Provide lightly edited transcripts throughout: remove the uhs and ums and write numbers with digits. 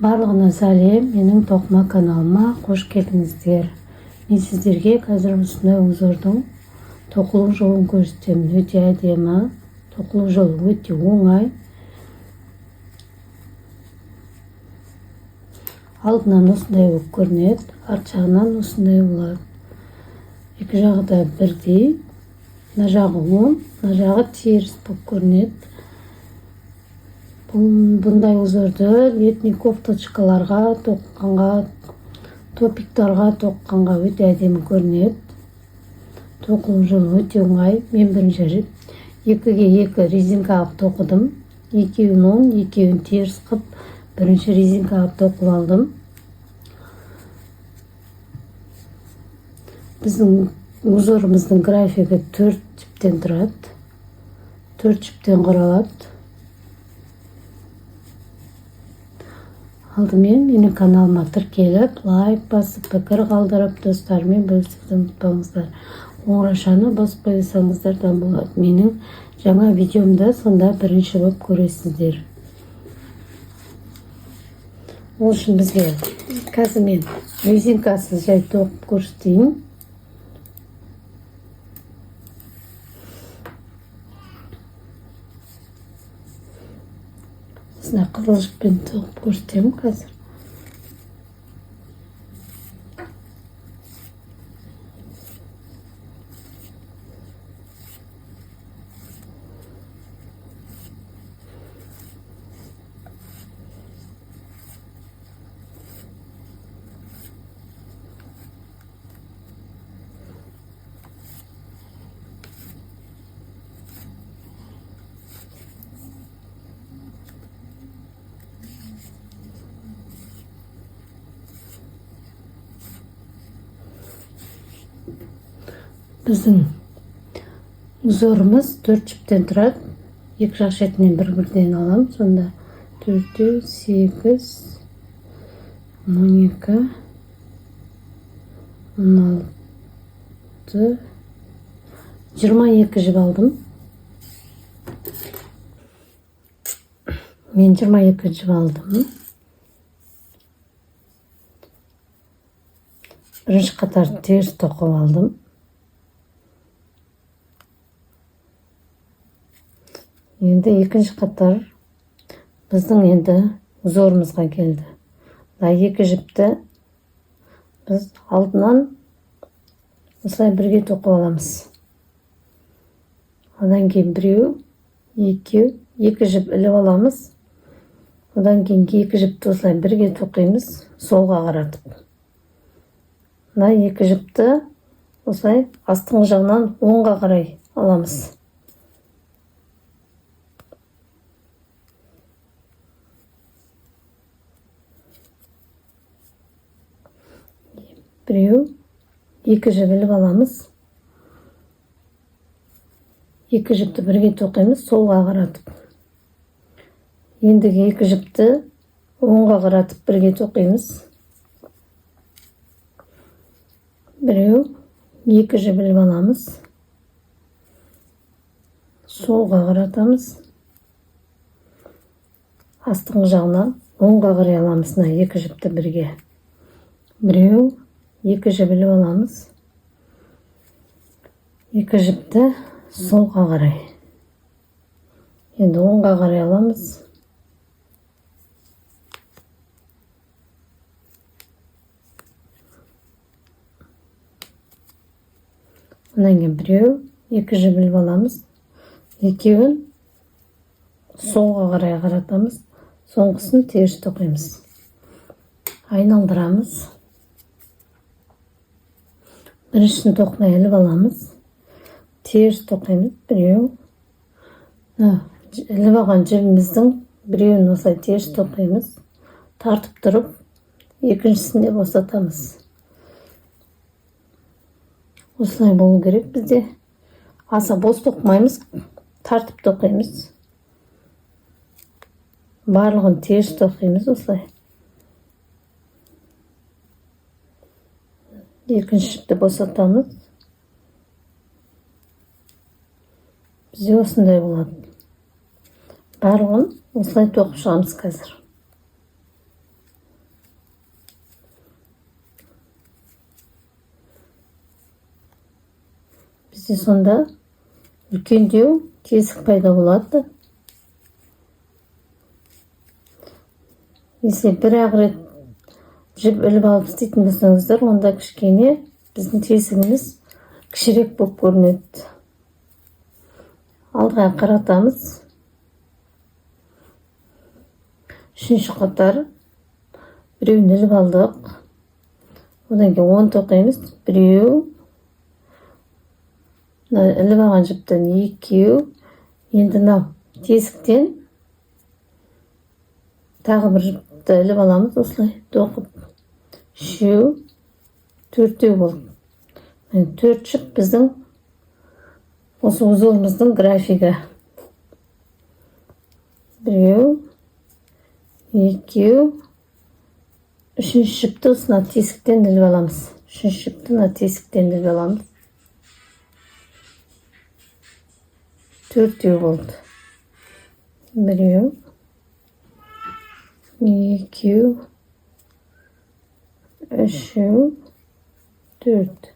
Барлығына сәлем, менің тоқыма каналыма қош келдіңіздер. Мен сіздерге қазір осындай узордың тоқылу жолын көрсетемін. Өте әдемі, тоқылу жолы өте оңай. Алдынан осындай болып көрінеді, арт жағынан осындай болады. Екі жағы да бірдей. Мына жағы оң, мына жағы теріс болып көрінеді. Бұндай узорды летний кофточкаларға тоққанға, топиктарға тоққанға өте әдемі көрінеді. Тоқылу жолы өте оңай. Мен бірінші рет 2-ге 2 резинка қылып тоқыдым. Екеуін оң, екеуін теріс қылып бірінші резинка қылып тоқып алдым. Біздің узорымыздың графигі 4 жіптен тұрады. 4 жіптен құралады. Алдымен менің каналыма тіркеліп, лайк басып, пікір қалдырып, достарымен бөлісуді ұмытпаңыздар. Қоңыраушаны басып қойсаңыздар да болады. Менің жаңа видеомды сонда бірінші болып көресіздер. Ол үшін бізге қазір мен резинкасыз жай тоқып көрсетейін. Осындай қызыл жіппен тоқып көрсетемін қазір. Біздің узорымыз 4 жіптен тұрады. Екі жақ шетінен бір-бірден аламын. Сонда 4, 8, 12, 16, 22 жіп алдым. Мен 22 жіп алдым. Бірінші қатар теріс тоқып алдым. Енді екінші қатар біздің енді узорымызға келді. Мына екі жіпті біз алдынан осылай бірге тоқып аламыз. Одан кейін біреу, екеу, екі жіп іліп аламыз. Одан кейін екі жіпті осылай бірге тоқимыз, солға қаратып. Мына екі жіпті осылай астыңғы жағынан оңға қарай аламыз. Біреу, екі жіп іліп аламыз. Екі жіпті бірге тоқимыз, солға қаратып. Ендігі екі жіпті оңға қаратып бірге тоқимыз. Біреу, екі жіп іліп аламыз. Солға қаратамыз. Астыңғы жағынан оңға қарай аламыз мына екі жіпті бірге. Біреу, екі жіп іліп аламыз. Екі жіпті солға қарай. Енді оңға қарай аламыз. Одан кейін біреу, екі жіп іліп аламыз. Екеуін солға қарай қаратамыз. Соңғысын теріс тоқимыз. Айналдырамыз. Біріншісін тоқымай іліп аламыз. Теріс тоқимыз. Біреу. Іліп алған жібіміздің біреуін осылай теріс тоқимыз. Тартып тұрып, екіншісін де босатамыз. Осылай болу керек бізде. Аса бос тоқымаймыз, тартып тоқимыз. Барлығын теріс тоқимыз осылай. Екінші жіпті босатамыз. Бізде осындай болады. Барлығын осылай тоқып шығамыз қазір. Бізде сонда үлкендеу тесік пайда болады. Если бір-ақ рет жіп іліп алып істейтін болсаңыздар, онда кішкене біздің тесігіміз кішірек болып көрінеді. Алдыға қаратамыз. Үшінші қатар біреуін іліп алдық. Одан кейін 10 тоқимыз. Біреу, мына іліп алған жіптен екеу. Енді мынау тесіктен тағы бір жіпті іліп аламыз, осылай тоқып. Үшеу, төртеу болды. Міне, 4 жіп біздің осы узорымыздың графигі. Біреу, екеу, үшінші жіпті осына тесіктен іліп аламыз. Үшінші жіпті мына тесіктен іліп аламыз. Төртеу болды. Біреу, екеу, үшеу, төрт.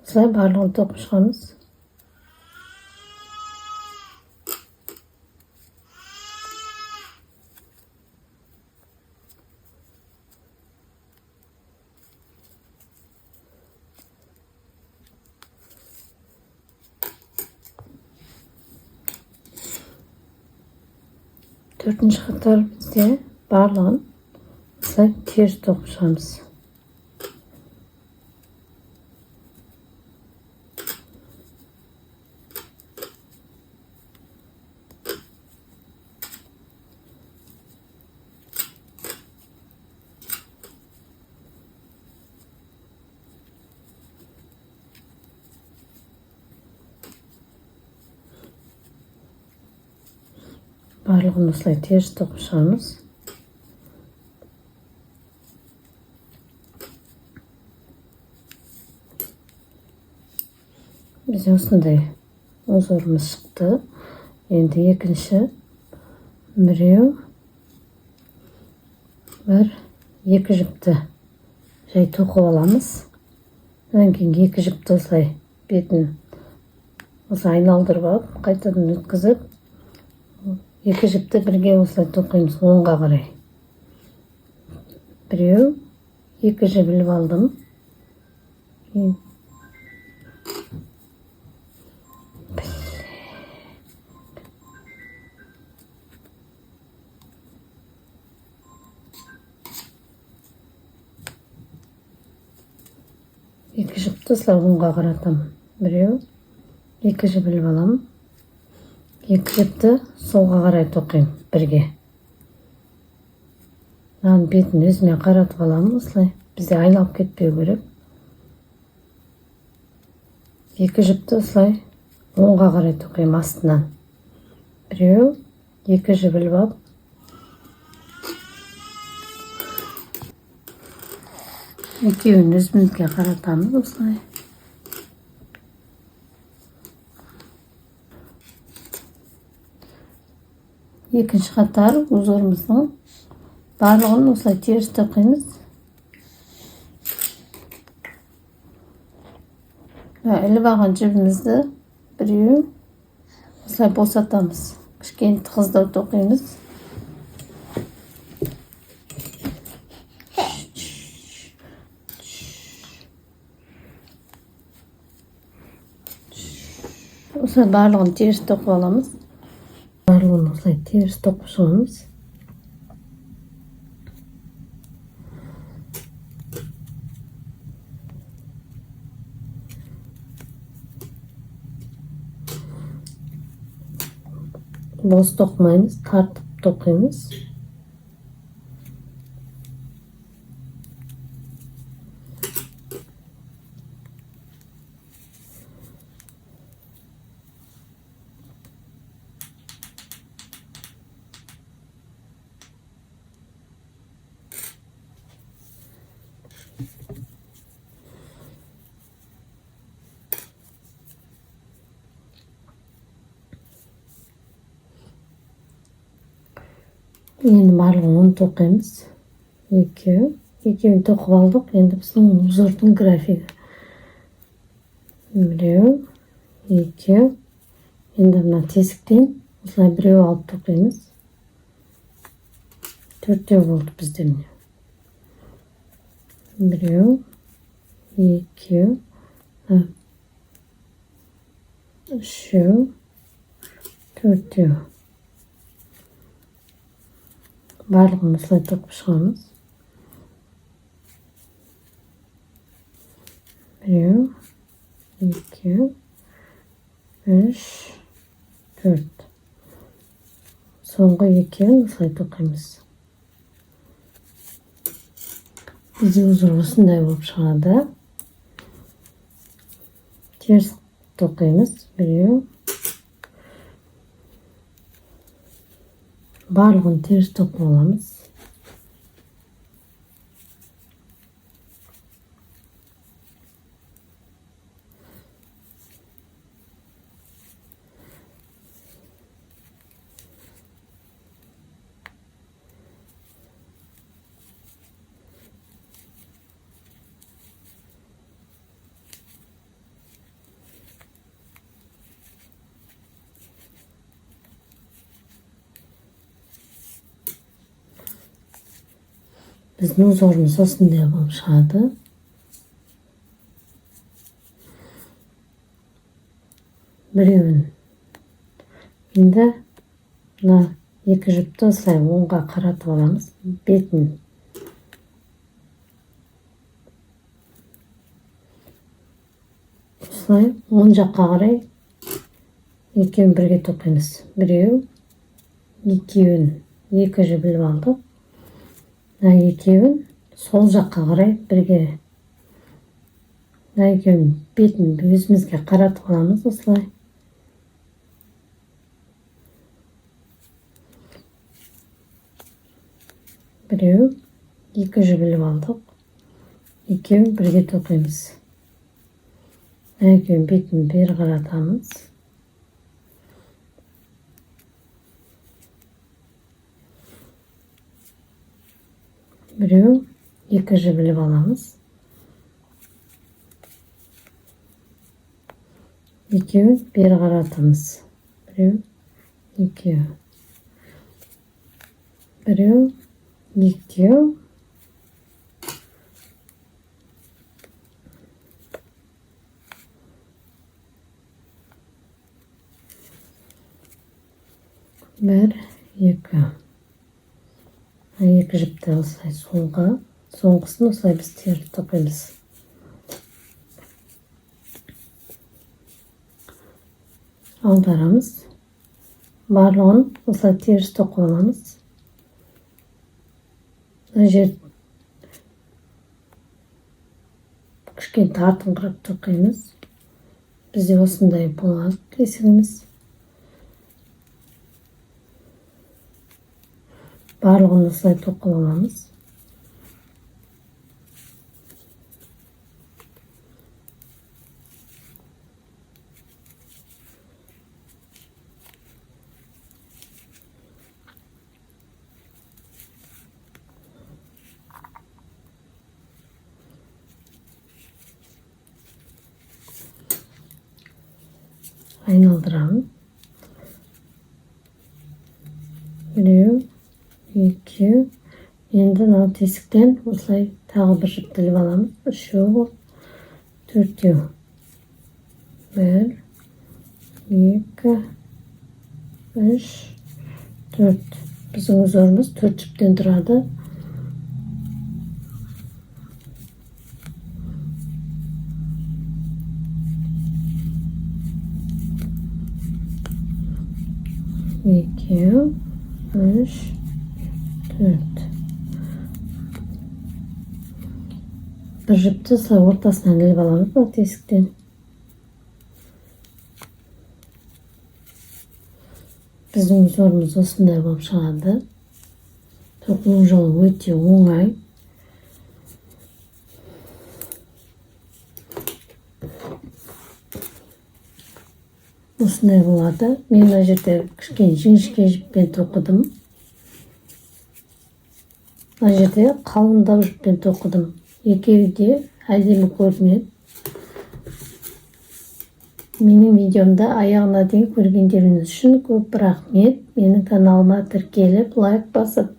Осылай барлығын тоқып шығамыз. Төртінші қатар бізде барлығын осылай теріс тоқып шығамыз. Барлығын осылай теріс тоқып шығамыз. Бізде осындай узорымыз шықты. Енді екінші біреу, бір, екі жіпті жай тоқып аламыз. Одан кейін екі жіпті осылай бетін осылай айналдырып алып, қайтадан өткізіп, екі жіпті бірге осылай тоқимыз оңға қарай. Біреу, екі жіп іліп алдым. Екі жіпті осылай оңға қаратамын. Біреу, екі жіп іліп аламын. Екі жіпті солға қарай тоқимын бірге. Мынаның бетін өзіме қаратып аламын осылай. Бізде айналып кетпеу керек. Екі жіпті осылай оңға қарай тоқимын астынан. Біреу, екі жіп іліп алып, екеуін өзімізге қаратамыз осылай. Екінші қатар узорымыздың барлығын осылай теріс тоқимыз. Іліп алған жібімізді біреу осылай босатамыз. Кішкене тығыздау тоқимыз. Осылай барлығын теріс тоқып аламыз. Барлығын осылай теріс тоқып шығамыз. Бос тоқымаймыз, тартып тоқимыз. Енді барлығын 10 тоқимыз. Екеу. Екеуін тоқып алдық. Енді біздің узордың графигі. Біреу, екеу. Енді мына тесіктен осылай біреу алып тоқимыз. Төртеу болды бізде міне. Біреу, екеу, үшеу, төртеу. Барлығын осылай тоқып шығамыз. Біреу, екеу, үш, төрт. Соңғы екеуін осылай тоқимыз. Бізде узор осындай болып шығады. Теріс тоқимыз. Біреу. Барлығын теріс тоқып аламыз. Біздің узорымыз осындай болып шығады. Біреуін енді мына екі жіпті осылай оңға қаратып аламыз, бетін. Осылай оң жаққа қарай екеуін бірге тоқимыз. Біреу, екеуін, екі жіп іліп алдық. Мына екеуін сол жаққа қарай бірге, мына екеуін бетін өзімізге қаратып аламыз осылай. Біреу, екі жіп іліп алдық. Екеуін бірге тоқимыз. Мына екеуін бетін бері қаратамыз. Біреу, екі жіп іліп аламыз. Екеуін бері қаратамыз. Біреу, екеу. Біреу, екеу. Бір, екі. Екі жіпті осылай солға, соңғысын осылай біз теріп тоқимыз. Аударамыз. Барлығын осылай теріс тоқып аламыз. Мына жер кішкене тартыңқырап тоқимыз. Бізде осындай болады тесігіміз. Барлығын осылай тоқып аламыз. Айналдырамын. Біреу, екеу. Енді мынау тесіктен осылай тағы бір жіпті іліп аламыз. Үшеу болды, төртеу. Бір, екі, үш, төрт. Біздің узорымыз төрт жіптен тұрады. Екеу, үш, төрт. Бір жіпті осылай ортасынан іліп аламыз мына тесіктен. Біздің узорымыз осындай болып шығады. Тоқу жолы өте оңай. Осындай болады. Мен мына жерде кішкене жіңішке жіппен тоқыдым. Мына жерде қалыңдау жіппен тоқыдым. Екеуі де әдемі көрінеді. Менің видеомды аяғына дейін көргендеріңіз үшін көп рахмет. Менің каналыма тіркеліп, лайк басып,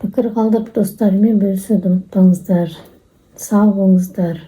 пікір қалдырып, достарымен бөлісуді ұмытпаңыздар. Сау болыңыздар.